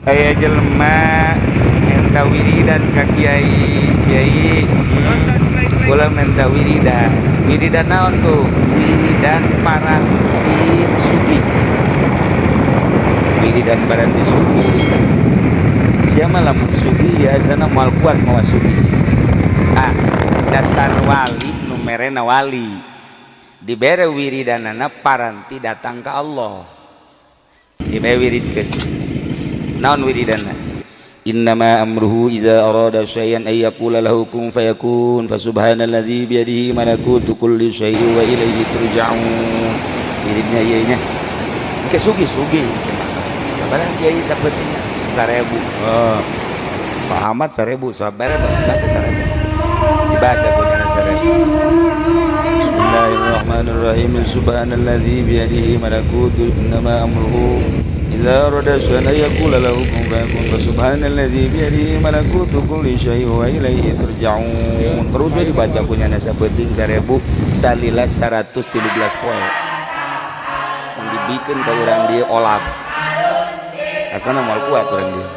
Aya jelema menta wiridan ka kiai. Kiai, kula menta wiridan. Wiridan naon tuh? Wiridan paranti sugih. Wiridan paranti sugih. Siapa lamun sugih ya sana moal kuat mawa sugih. Ah, dasar wali nu merena wali. Dibere wiridanana paranti datang ka Allah. Dibere wiridkeun. Naon wiridana? Innama amruhu idza arada syai'an ay yaqula lahu kun fayakun fa subhanalladzi biyadihi malakutu kulli syai'in wa ilaihi turja'un. Wiridnya ieu nya. Engke sugih-sugih. Sabaraha kiai sapertinya? 1000. Oh. Pak Ahmad 1000, sabaraha baca 1000. Dibaca ku nyana 1000. Bismillahirrahmanirrahim. Subhanalladzi biyadihi malakutu innama amruhu idza arada syai'an ay yaqula lahu kun fayakun fa subhanalladzi biyadihi malakutu kulli syai'in wa ilaihi turja'un. Terus we dibaca ku nyana sapenting 1000 salila 113 poe. Mun dibikeun ka urang dieu olap. Asana moal kuat urang dieu.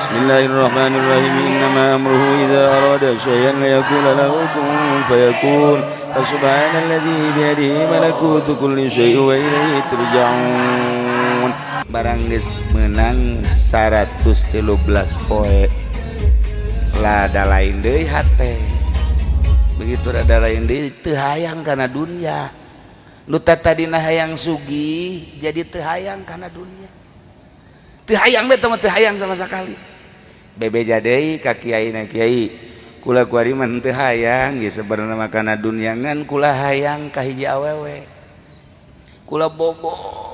Bismillahirrahmanirrahim. Innama amruhu idza arada syai'an la yaqula lahu kun fayakun fa subhanalladzi biyadihi malakutu kulli syai'in wa ilaihi turja'un. Barang geus meunang 113 poe lada lain deui hate. Begitu rada lain deui teu hayang kana dunya. Nu tadina hayang sugih jadi teu hayang kana dunya. Teu hayang teh mah teu hayang sama sekali. Bebeja deui ka kiai na, kiai kula kuari mah teu hayang geus sebenarna mah kana dunya, ngan kula hayang ka hiji awewe. Kula bogoh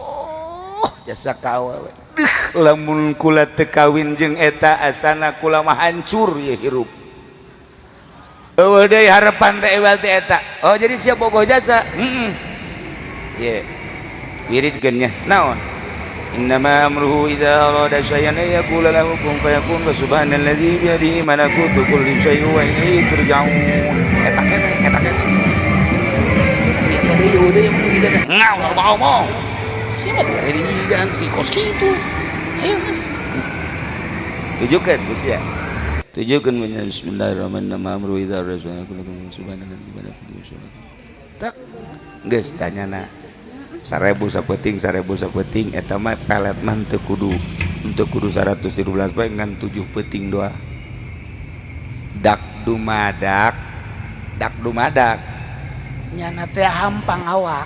jasa ka awewe. Deuh, lamun kula teu kawin jeung eta asana kula mah hancur ye hirup. Eueuh deui harapan teh ewal teh eta. Oh, jadi sia bogoh jasa. Heeh. Ye. Wiridkeun nya. Naon? Innama amruhu idza arada syai'an ay yaqula lahu kun fayakun fa subhanalladzi biyadihi malakutu kulli syai'in wa ilaihi turja'un. Eta keneh, eta keneh. Ieu teh deui deui mun wiridan. Ngau mau mau. Siapa tuh wiridan si kos kitu? Ayo geus. Tujukeun geus ya. Tujukeun punya bismillahirrahmanirrahim amru idza arada syai'an yaqula lahu subhanalladzi biyadihi kulli syai'in. Tak geus tanyana 1000 sapenting 1000 sapenting eta mah pelet mah teu kudu 113 poe, ngan 7 peuting doa. Dak dumadak dak dumadak nyana teh hampang awak.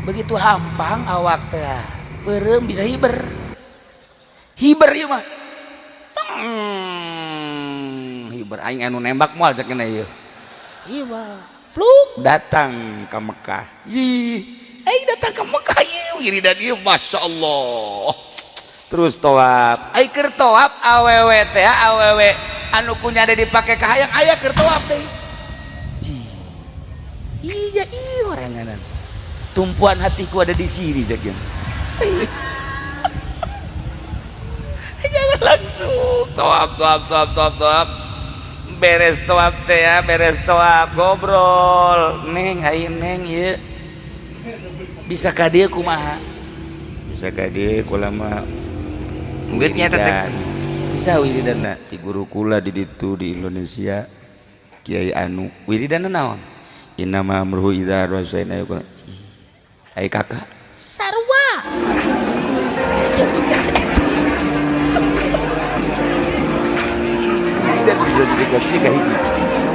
Begitu hampang awak teh beureum bisa hiber hiber ieu mah. Teng, hiber aing anu nembak moal cek ieu hiber pluk datang ke Mekah. Ih, aing datang ke Mekah ieu wiridan ieu, Masya Allah. Terus tawaf, ai keur tawaf awewe teh, awewe anu kunya ada dipake ka hayang aya keur tawaf teh. Iya iya oranganan tumpuan hatiku ada di sini cek. Jangan langsung tawaf tawaf tawaf tawaf tawaf, beres tawaf teh ya, beres tawaf ngobrol, neng, hai neng, ieu bisa ka dieu kumaha, bisa ka dieu kula mah. Geus nya teh. Bisa wiridanna ti guru kula di ditu di Indonesia, Kiai anu wiridanna naon? Innama amruhu idza arada syai'an ay yaqula. Ai kakak sarua. Dan bisa jadi kopi ka hiji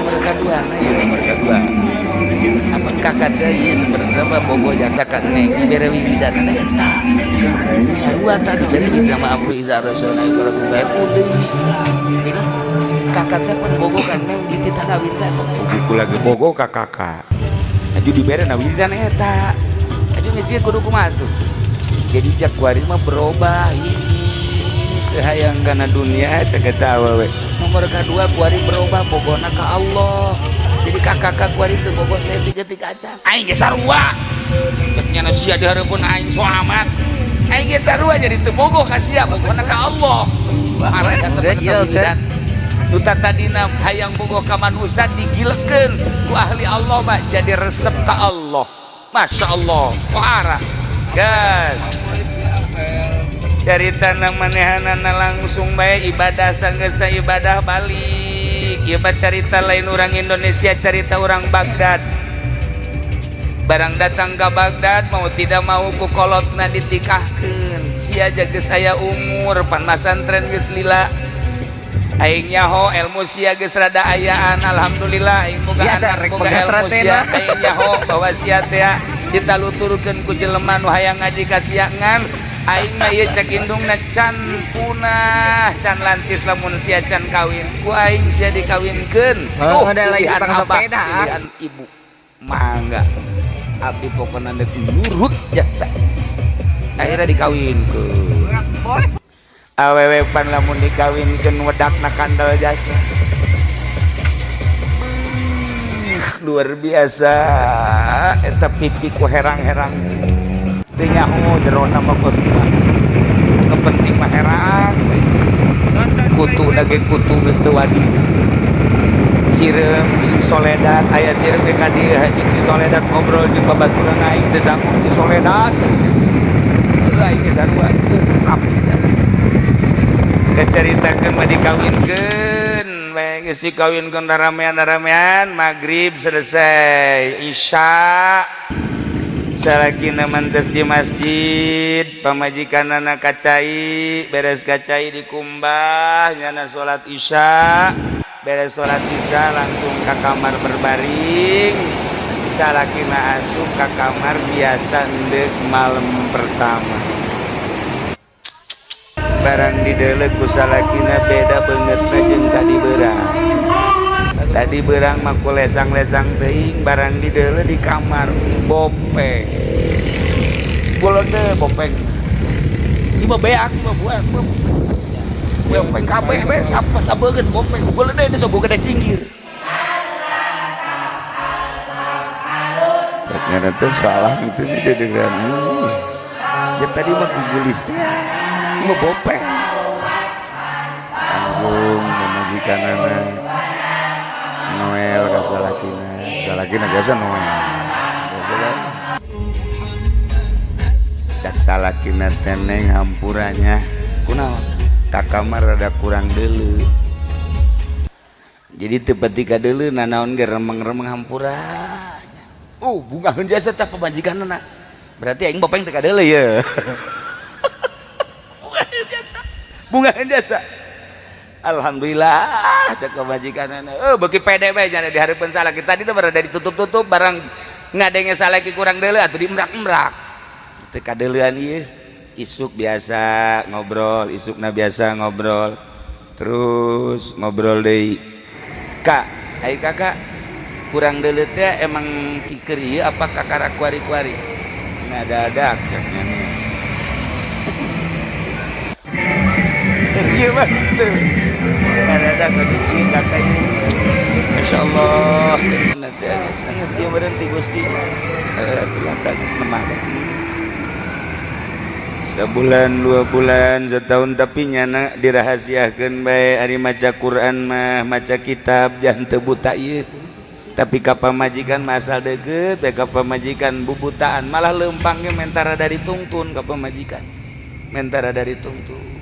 nomor kedua, iya nomor kedua. Apa kakak teh ieu sebenarnya mah bogo jasa ka neng dibere wiridan eta sarua tah, dibere nama amru idza arada syai'an ay yaqula kun fayakun deui. Jadi kakak teh pun bogo ka neng dititah kawin teh buku lagi bogo ka kakak aju dibere na wiridan eta aju ngisi kudu kumaha tuh. Jadi jak kuari mah berubah hiji teu hayang kana dunia cek eta awewe. Nomor kedua kuari berubah bogona ka Allah. Jadi kakak kuari teu bogo saya tiga tiga acan aing ge sarua cek nyana sia dihareupeun aing so amat aing ge sarua jadi teu bogo ka sia, bogona ka Allah. Marah Iya, wiridan nu tadina hayang bogo ka manusia digilekeun ku ahli Allah mah jadi resep ka Allah. Masya Allah, kok arah gas. Carita manehanana langsung bae ibadah, sanggeusna ibadah balik. Ieu mah carita lain orang Indonesia, carita orang Baghdad. Barang datang ke Baghdad, mau tidak mau ku kolotna ditikahkeun. Sia jaga saya umur pan masantren geus lila, aing nyaho ilmu sia geus rada ayaan, alhamdulillah aing boga Biasa, anak rek boga pegat ilmu ratena. Sia aing nyaho bahwa sia teh ditaluturkeun ku jelema nu hayang ngaji ka sia, ngan aing mah ieu cek indungna can punah, can lantis lamun sia can kawin. Ku aing sia dikawinkeun. Oh, ada lagi pilihan tukang abah, sepeda. Pilihan ibu, mangga, abdi pokokna deuk nurut jasa. Akhirnya dikawinkeun. Awewe pan lamun dikawinkeun wedakna kandel jasa. Beuh, luar biasa eta pipi ku herang-herang, teu nyaho jerona mah kos kumaha, nu penting mah herang we. Kutu daging kutu geus teu wadi sireum si Soledad aya sireum ge ka dieu jeung si Soledad ngobrol jeung babaturan. Aing teu sanggup si Soledad. Heuh, aing ge sarua rapi jasa. Keceritakeun mah dikawinkeun bae, geus dikawinkeun ramean-ramean, maghrib selesai, isya salakina mentes di masjid, pamajikanana kacai, beres kacai dikumbah, nyana salat isya. Beres salat isya langsung ke kamar berbaring. Salakina asup ke kamar biasa ndek malam pertama. Barang didelek ku salakina, beda beungeutna jeung tadi beurang. Tadi beurang mah ku lesang-lesang teuing, barang dideuleu di kamar bopeng bolode bopeng. Ieu mah beak, ieu mah buat bopeng kabeh we, sapa sabeungeut bopeng bolode geus gede cinggir. Cek ngaran teh salah itu sih dedengeran ini. Ya tadi mah kugulis teh, ieu mah bopeng. Langsung pamajikanana Noel ka salakina. Salakina biasa Noel. Biasa kan? Cak salakina teh, "Neng, hampuranya." "Kunaon?" "Ka kamar rada kurang deuleu." Jadi teu pati kadeuleu nanaon ge remeng-remeng, hampura. Oh, bungaheun jasa teh pamajikanna. Berarti aing bopeng teu kadeuleu ye. Bungaheun jasa. Bungaheun jasa. Alhamdulillah cek pamajikanna. Oh, beuki pede bae nya di hareupeun salaki. Tadi teh berada ditutup-tutup, barang ngadenge salaki kurang deuleu atuh diemrak-emrak. Teu kadeuleuan ieu. Isuk biasa ngobrol, isukna biasa ngobrol. Terus ngobrol deui. "Kak, ai kakak kurang deuleu teh emang tiker ieu apa kakara kuari-kuari?" "Ngadadak," ceknya nih. Ieu mah teu. Ngadadak ieu kakak ieu. Masya Allah, nanti sangat dia berhenti Gusti. Eh, atuh geus lemah. Sebulan, 2 bulan, setahun, tapi nyana dirahasiakeun bae. Ari maca Quran mah, maca kitab jangan teu buta ieu. Tapi ka pamajikan masal deket bae, ka pamajikan bubutaan, malah leumpangnya mentara dari tungtun ka pamajikan. Mentara dari tungtun.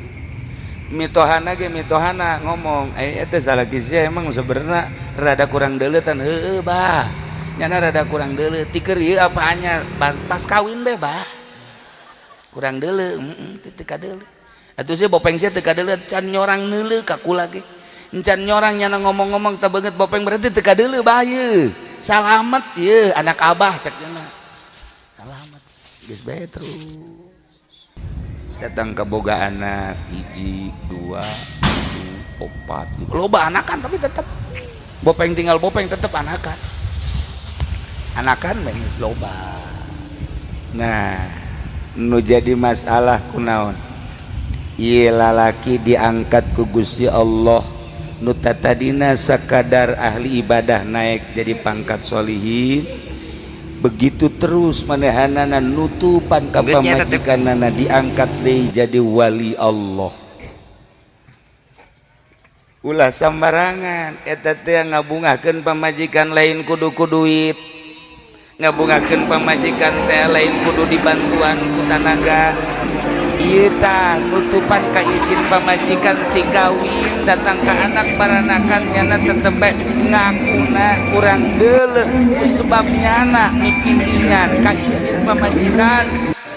Mitohana ge mitohana ngomong, "Eh, eta salaki sia emang sebenarnya rada kurang deuleutan." "Heueuh, bah. Nyana rada kurang deuleu. Tiker ieu apa anyar? Pas kawin be, bah. Kurang deuleu, heeh, teu kadeuleu. Atuh sia bopeng sia teu kadeuleu, can nyorang neuleu ka kula ge. Encan nyorang nyana ngomong-ngomong teu beungeut bopeng, berarti teu kadeuleu bah ieu. Salamet ieu anak abah," cek nya. Salamet. Geus bae terus. Datang ke boga anak hiji, dua, tilu, opat. Loba anakan tapi tetep bopeng tinggal bopeng tetep anakan. Anakan bae geus loba. Nah, nu jadi masalah kunaon? Ieu lalaki diangkat ku Gusti Allah, nu tatadina sakadar ahli ibadah naik jadi pangkat solihin. Begitu terus manehanana nutupan ka Geus nya tetep. Pamajikanana diangkat deui jadi wali Allah. Ulah sambarangan eta teh ngabungahkeun pamajikan lain kudu ku duit, ngabungahkeun pamajikan teh lain kudu dibantuan ku tanaga. Ieu tah nutupan ka isin pamajikan ti kawin datang ka anak baranakan, nyana tetep bae ngakuna kurang deuleu sebab nyana mipimpingan ka isin pamajikan,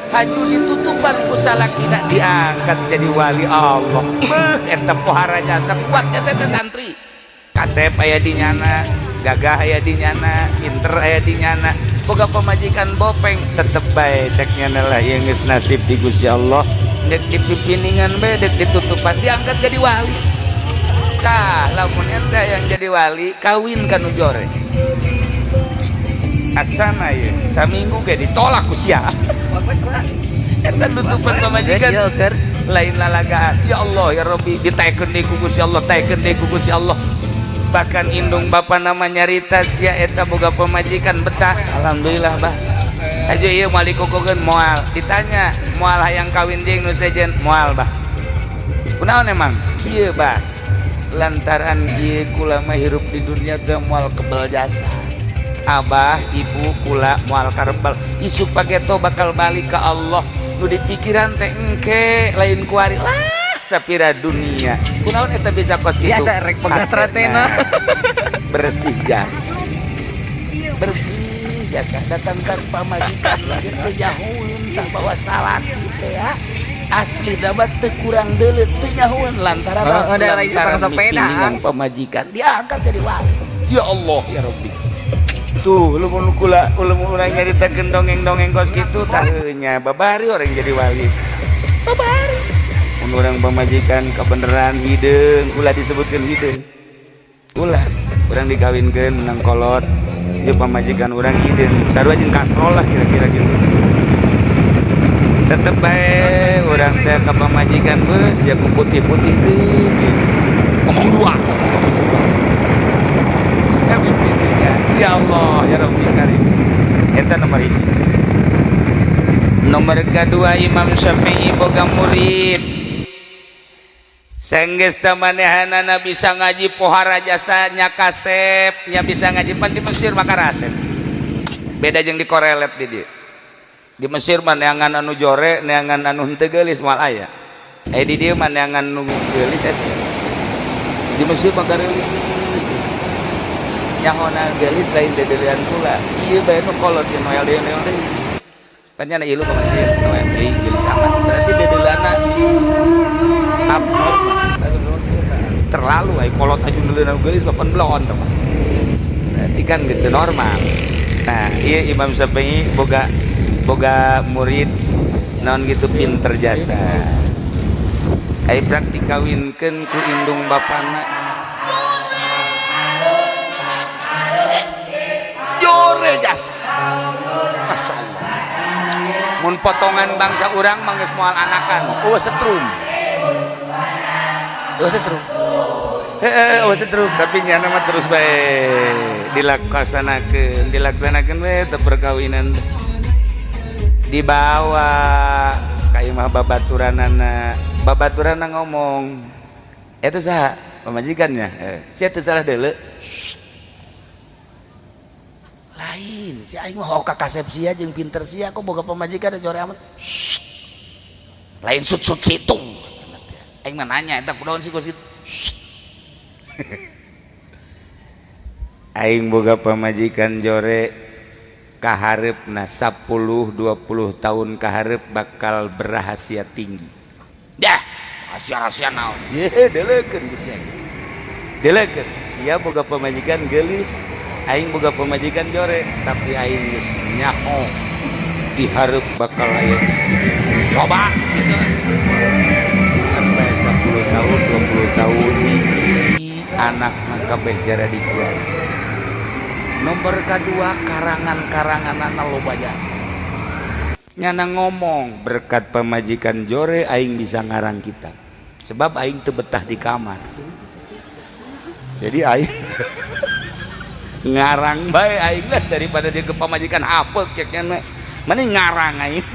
haju ditutupan ku salakina, diangkat jadi wali Allah. Beuh, eta pohara jasa, kuat jasa teh. Santri kasep aya di nyana, gagah aya di nyana, pinter aya di nyana, boga pamajikan bopeng, tetep bae cek nyana lah yang geus nasib di Gusti Allah. Dek dipipiningan bae, dek ditutupan, diangkat jadi wali. Tah, lamun eta yang jadi wali kawin ka nu jore, asana ye saminggu ge ditolak ku sia. Eta nutupan pamajikan lain lalagaan. Ya Allah ya Rabbi, ditaekeun deui ku Gusti Allah, taekeun deui ku Gusti Allah. Bahkan indung bapa nama nyarita, sia eta boga pamajikan betah, alhamdulillah bah. Aja ieu moal dikukukeun, moal. Ditanya, moal hayang kawin jeung nu sejen? Moal, bah. Kunaon emang kieu, bah? Lantaran ieu kula mah hirup di dunia teh moal kebel jasa abah ibu kula, moal karebel, isuk pageto bakal balik ke Allah. Nu dipikiran teh engke, lain kuari lah sapira dunia. Kunaon eta bisa kos kitu? Biasa rek pegat ratena. Bersih jasa, bersih jasa, datang kan pamajikan lagi teu nyahueun tah bahwa salaki teh ya asli dapat teu kurang deuleu, teu nyahueun lantaran Oh, ada lagi lantaran tukang sepeda. Mipiningan pamajikan, diangkat jadi wali. Ya Allah ya Rabbi. Tuh lu mun kula, lu mun urang nyaritakeun dongeng-dongeng kos kitu tah nya babari orang jadi wali, babari mun urang pamajikan kebenaran hideung. Ulah disebutkeun hideung, ulah. Urang dikawinkeun menang kolot, ieu pamajikan urang hideung sarua jeung kasrol lah kira-kira gitu. Tetep bae urang teh ka pamajikan geus ya ku putih-putih teh ngomong dua ya bikinnya. Ya Allah ya Rabbi Karim. Eta nomor hiji. Nomor kedua, Imam Syafi'i boga murid. Senggeus teh manehanana bisa ngaji, pohara jasanya kasep nya bisa ngaji. Pan di Mesir maka rasep beda jeung di korelet. Di dieu di Mesir mah neangan anu jore, neangan anu henteu geulis moal aya. Eh, di dieu mah neangan nu geulis aya. Di Mesir mah gareulis, nyahona geulis lain dedelian kula, ieu bae nu kolot jeung noel deui, noel deui. Pan nya ilu ka Mesir noel deui, geulis amat berarti dedelana abnormal, terlalu. Ai kolot aju neleuna geulis mah pan belon teh mah, berarti kan geus teu normal. Nah, iya, Imam Syafi'i boga boga murid naon gitu, pinter jasa. Ai prak dikawinkeun ku indung bapana, jore jasa, Masya Allah. Mun potongan bangsa urang mah geus moal anakan, eueuh setrum, eueuh setrum. Heeh, eueuh setrum, tapi nyana mah terus bae dilaksanakeun, dilaksanakeun we teh perkawinan teh. Dibawa ka imah babaturanana, babaturanna ngomong, "Eta saha pamajikannya?" Eh, sia teu salah deuleu. Lain si aing mah ka kasep sia jeung pinter sia, kok boga pamajikan jore amat. Lain sut-sut situng, aing mah nanya eta kunaon sih kos kitu. Aing boga pamajikan jore, kahareupna 10 20 tahun kaharep bakal berrahasia tinggi. Dah rahasia-rahasia naon? Ye, deleukeun geus sia, deleukeun. Sia boga pamajikan geulis, aing boga pamajikan jore, tapi aing geus nyaho dihareup bakal aya istri. Coba gitu sampai 10 tahun, 20 tahun, hiji anak kabeh jara dikuat. Nomor kedua, karangan-karangan loba jasa. Nyana ngomong, berkat pamajikan jore aing bisa ngarang kitab, sebab aing teu betah di kamar, jadi aing ngarang bae aing lah daripada dia ke pamajikan apek. Cek nyana mana ngarang aing.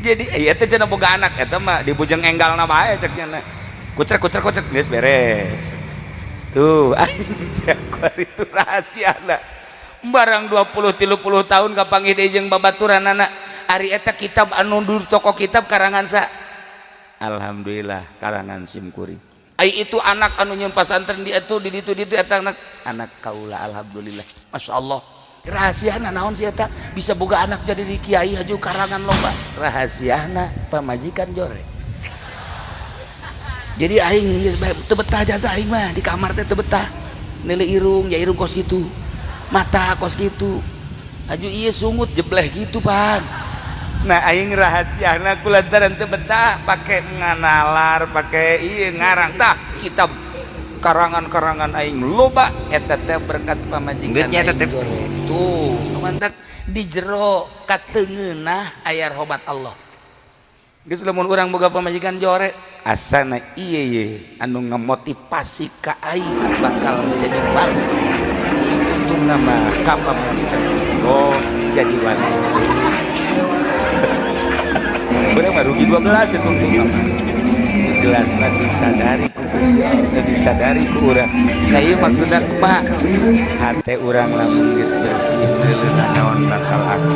Jadi iya teh cenah boga anak eta mah dibujeng enggalna bae. Cek nyana kucrek kucrek kucrek geus beres. Tuh aing teh itu rahasia lah. Barang 20 30 tahun kapanggih deui jeung babaturanana. Ari eta kitab anu di toko kitab karangan sa? Alhamdulillah, karangan sim kuring. Ai itu anak anu nyieun pasantren di itu, di ditu, di itu, eta anak anak kaula. Alhamdulillah, Masya Allah. Rahasiana naon sih eta bisa boga anak jadi di kiai, haju karangan loba? Rahasiana pamajikan jore. Jadi aing teu betah jasa, aing mah di kamar teh teu betah. Neuleu irung ya, irung kos gitu, mata kos gitu, aju iya sungut jebleh gitu pan. Nah, aing rahasiana kulantaran teu betah pake nganalar, pake iya ngarang tah kitab, karangan-karangan aing loba, eta teh berkat pamajikan Geus nya aing tetep. Jore. Tuh mantap, di jero katengeunah aya rahmat Allah. Geus, lamun urang boga pamajikan jore, asana ieu ye anu ngamotivasi ka aing bakal jadi wali. Untungna mah ka pamajikan, oh, jadi wali. Urang mah rugi 12 itu, untungna mah. Jelas lah disadari ku Gusti Allah, disadari ku urang. Nah, ieu maksudna kumaha? Hate urang lamun geus bersih, neuleuh naon bakal aku.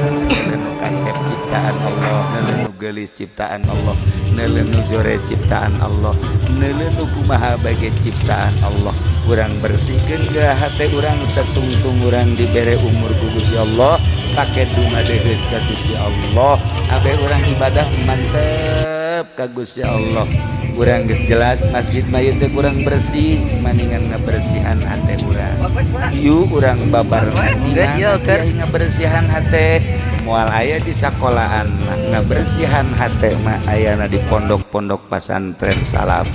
Neuleuh nu kasep ciptaan Allah, neuleuh nu geulis ciptaan Allah, neuleuh nu jore ciptaan Allah, neuleuh nu kumaha bae ciptaan Allah. Urang bersihkeun ge hate urang satungtung urang dibere umur ku Gusti Allah, pake dumadeheut ka Gusti Allah. Abe urang ibadah mantep ka Gusti Allah. Urang geus jelas masjid mah ieu teh kurang bersih, maningan ngabersihan hate urang. Yuk urang babar. Geus ieu keur. Ngabersihan hate moal aya di sekolahan mah, ngabersihan hate mah ayana di pondok-pondok pesantren salaf.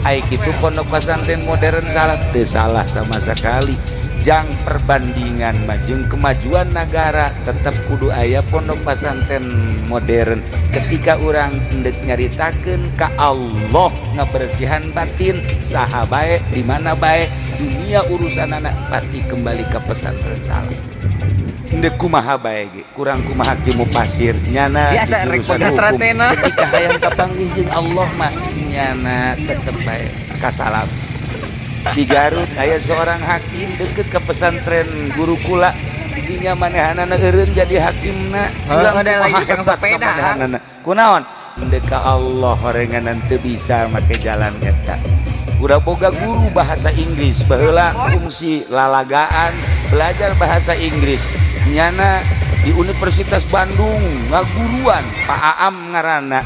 Ai kitu pondok pesantren modern salah? Teu salah sama sekali. Jang perbandingan mah jeung kemajuan negara, tetap kudu aya pondok pesantren modern. Ketika urang endek nyaritakeun ka Allah, ngabersihan batin, saha bae, di mana bae dunia, urusan anak pasti kembali ke pesantren salaf. Endek kumaha bae ge, kurang kumaha kimu pasir nyana Biasa, di rek jurusan pegat hukum. Ratena. Ketika hayang kapanggih jeung Allah mah nyana tetep bae ka salaf. Di Garut aya seorang hakim deket ke pesantren gurukula, didinya manehanana eureun jadi hakimna. Heuh, ada lagi kumaha tukang hebat sepeda. kamanehanana. Kunaon? Endek ka Allah horenganan teu bisa make jalan eta. Udah boga guru bahasa Inggris baheula, fungsi lalagaan belajar bahasa Inggris nyana di Universitas Bandung ngaguruan, Pak Aam ngaranna.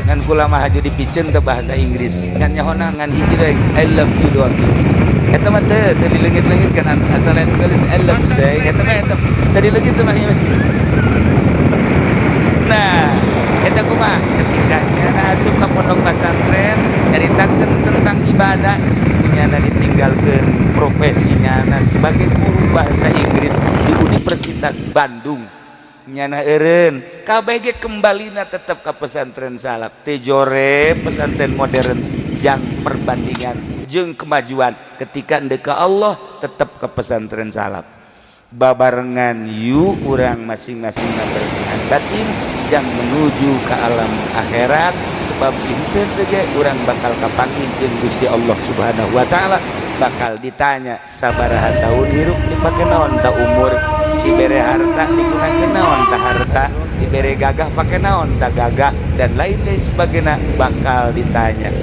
Ngan kula mah haju dipiceun ke bahasa Inggris, ngan nyahona ngan hiji deui, "I love you" doang. Eta mah teu teu dileungit-leungit kan, asal anu geus "I love you" say eta mah, eta teu dileungit mah. Nah, eta kumaha ketika nyana asup ka pondok pesantren nyaritakeun tentang ibadah, nyana ditinggalkeun profesi nyana sebagai guru bahasa Inggris di Universitas Bandung, nyana eureun. Kabeh ge kembalina tetep ka pesantren salaf. Teu jore pesantren modern jang perbandingan jeung kemajuan. Ketika endek ka Allah, tetep ke pesantren salaf. Babarengan yuk urang masing-masing ngabersihan batin yang menuju ke alam akhirat, sebab dinten teh urang bakal kapanggih jeung Gusti Allah Subhanahu wa taala, bakal ditanya sabaraha tahun hirup, dipake naon ta umur, dibere harta digunakeun naon ta harta, dibere gagah pake naon ta gagah, dan lain-lain sebagainya bakal ditanya.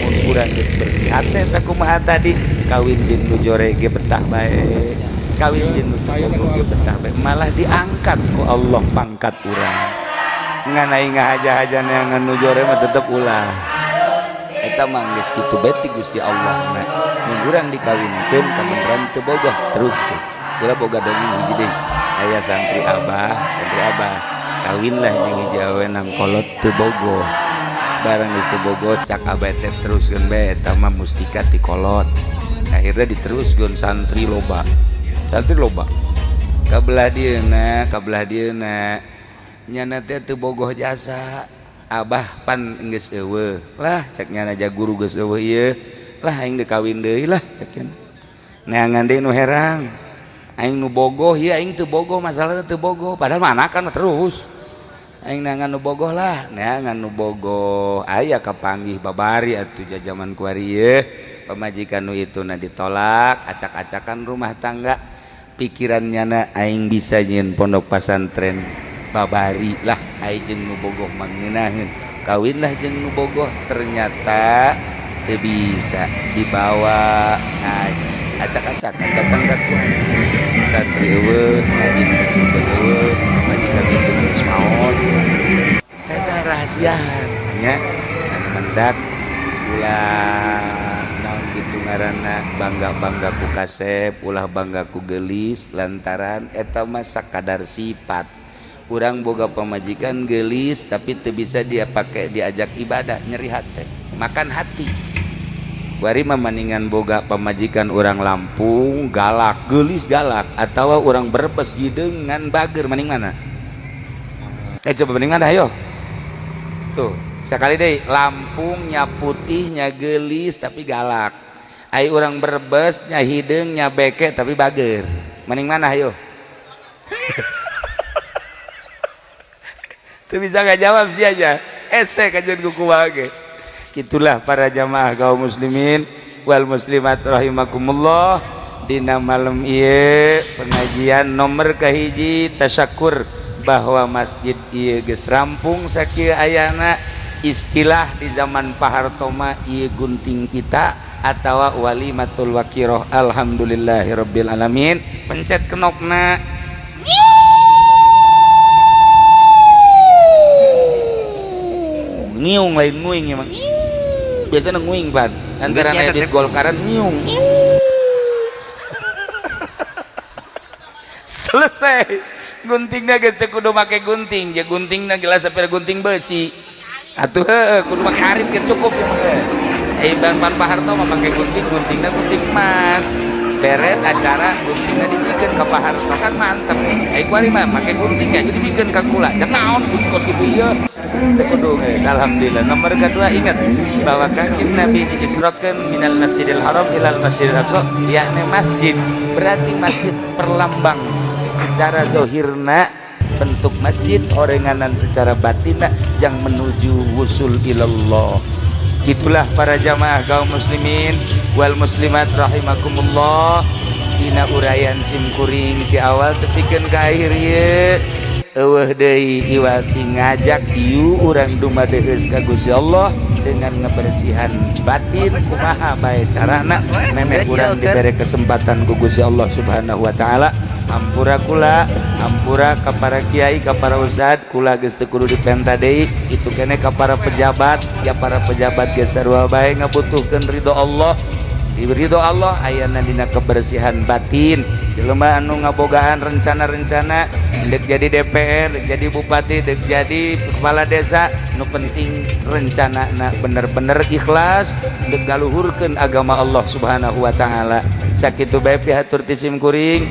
Mun urang geus bersih hate sakumaha tadi, kawin jeung nu jore ge betah bae, kawin jeung nu teu bogoh ge betah bae, malah diangkat ku Allah pangkat urang. Ngan aing ngahaja-haja neangan nu jore mah tetep ulah. Eta mah geus kitu bae ti Gusti Allah. Nah, mun urang dikawinkeun kabeneran teu bogoh terus tuh. Kula boga dongeng hiji deui. Aya santri abah, santri abah kawinlah jeung hiji awewe nang kolot teu bogoh. Barang geus teu bogoh, cak abah teh teruskeun bae, eta mah mustika ti kolot. Akhirnya diteruskeun, santri loba, santri loba. Kabelah dieuna, kabelah dieuna nyana teh teu bogoh jasa. Abah pan geus eueuh lah, cek nyana, ja guru geus eueuh ieu lah, aing deuk kawin deui lah, cek nyana. Neangan deui nu herang, aing nu bogoh ieu, aing teu bogoh, masalahna teu bogoh, padahal mah anakan mah terus. Aing neangan nu bogoh lah, neangan nu bogoh aya, kapanggih babari atuh jajaman kuari ieu. Pamajikan nu itu na ditolak, acak-acakan rumah tangga. Pikiran nyana, aing bisa nyieun pondok pesantren. Babari lah ai jeung nu bogoh mah ngeunaheun. Kawinlah jeung nu bogoh, ternyata teu bisa dibawa ngaji. Acak-acakan datang ka santri eueuh, ngaji eueuh, majikan itu geus maot. Eta rahasiaan nya anu mendak ulah naon kitu ngaranna bangga-bangga ku kasep, ulah bangga ku geulis lantaran eta mah sakadar sifat. Urang boga pamajikan geulis tapi teu bisa dia pakai diajak ibadah, nyeri hati, makan hati. Kuari mah maningan boga pamajikan urang Lampung galak, geulis galak atawa urang Brebes hideung ngan bager, maning mana? Coba mending mana ayo. Tuh, sekali deh Lampungnya putihnya geulis tapi galak. Ai urang Brebes nya hideung nya beke tapi bager. Mending mana ayo? Tuh bisa nggak jawab sih aja. Ese kajian kuku wage. Itulah para jamaah kaum muslimin wal muslimat rahimakumullah. Dina malam ieu pengajian nomor kahiji tasyakur bahwa masjid ieu geus rampung sakieu ayana. Istilah di zaman Pak Harto mah ieu gunting kita atawa walimatul wakiroh. Alhamdulillahirabbil alamin. Pencet kenopna. Ngiung lain nguing emang. Biasanya nguing pan. Antara edit Golkaran ngiung. Selesai. Guntingna geus teu kudu make gunting, ya guntingna gelas sampai gunting besi. Atuh heueuh kudu make arit ge cukup ya geus. Ai ban Pak Harto mah make gunting, guntingna gunting emas. Beres acara guntingna dibikeun ka Pak Harto kan mantep. Ai kuari mah make gunting ge dibikeun ka kula. Jangan naon gunting kos kitu ieu. Kudu geus alhamdulillah. Nomor kedua ingat bahwa kanjeng Nabi diisrokeun minal Masjidil Haram ilal Masjidil Aqsa, yakni masjid. Berarti masjid perlambang secara zohirna bentuk masjid, orenganan secara batinna yang menuju wusul ilallah. Itulah para jamaah kaum muslimin wal muslimat rahimakumullah. Dina uraian simkuring di awal tepikeun ka akhir ieu eueuh deui iwati ngajak ieu urang dumadeheus ka Gusti Allah dengan ngebersihan batin kumaha bae carana memeh urang dibere kesempatan ku Gusti Allah Subhanahu wa taala. Ampura kula, ampura ka para kiai, ka para ustad, kula geus teu kudu dipenta deui, itu kene ka para pejabat, ya para pejabat geus sarua bae ngabutuhkeun ridho Allah. Ridho Allah ayana dina kebersihan batin. Jelema anu ngabogaan rencana-rencana dek jadi DPR, dek jadi bupati, dek jadi kepala desa, nu penting rencanana bener-bener ikhlas dek galuhurkeun agama Allah Subhanahu wa taala. Sakitu bae pihatur ti sim kuring.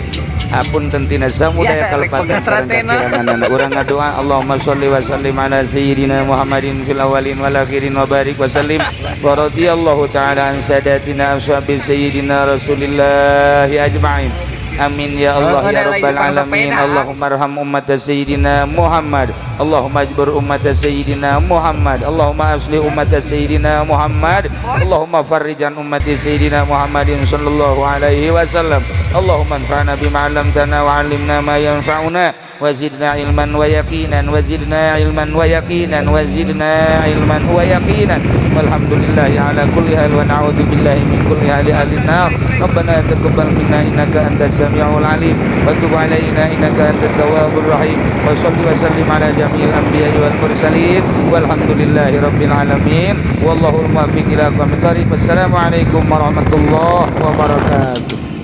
Apunten tina samudaya kalepatan sareng kakiranganana. Urang ngadoa Allahumma sholli wa sallim ala sayyidina Muhammadin fil awwalin wal akhirin wa barik wa sallim wa radhiyallahu ta'ala an sadatina ashabi sayyidina Rasulillah ajma'in. Amin ya Allah ya rabbal alamin. Allahumma arham ummat sayyidina Muhammad. Allahumma ajbur ummat sayyidina Muhammad. Allahumma asli ummat sayyidina Muhammad. Allahumma farrijan ummati sayyidina Muhammadin sallallahu alaihi wasallam. Allahumma anfa'na bima 'allamtana wa 'allimna ma yanfa'una wa zidna ilman wa yaqinan wa zidna ilman wa yaqinan wa zidna ilman wa yaqinan. Walhamdulillahi ala kulli hal wa na'udzu billahi min kulli hali ahli nar. Rabbana taqabbal minna innaka antas samiul alim wa tub alaina innaka antat tawwabur rahim. Wa shalli wa sallim ala jami'il anbiya'i wal mursalin. Walhamdulillahi rabbil alamin. Wallahul muwaffiq ila aqwamit thariq. Wassalamu alaikum warahmatullahi wabarakatuh.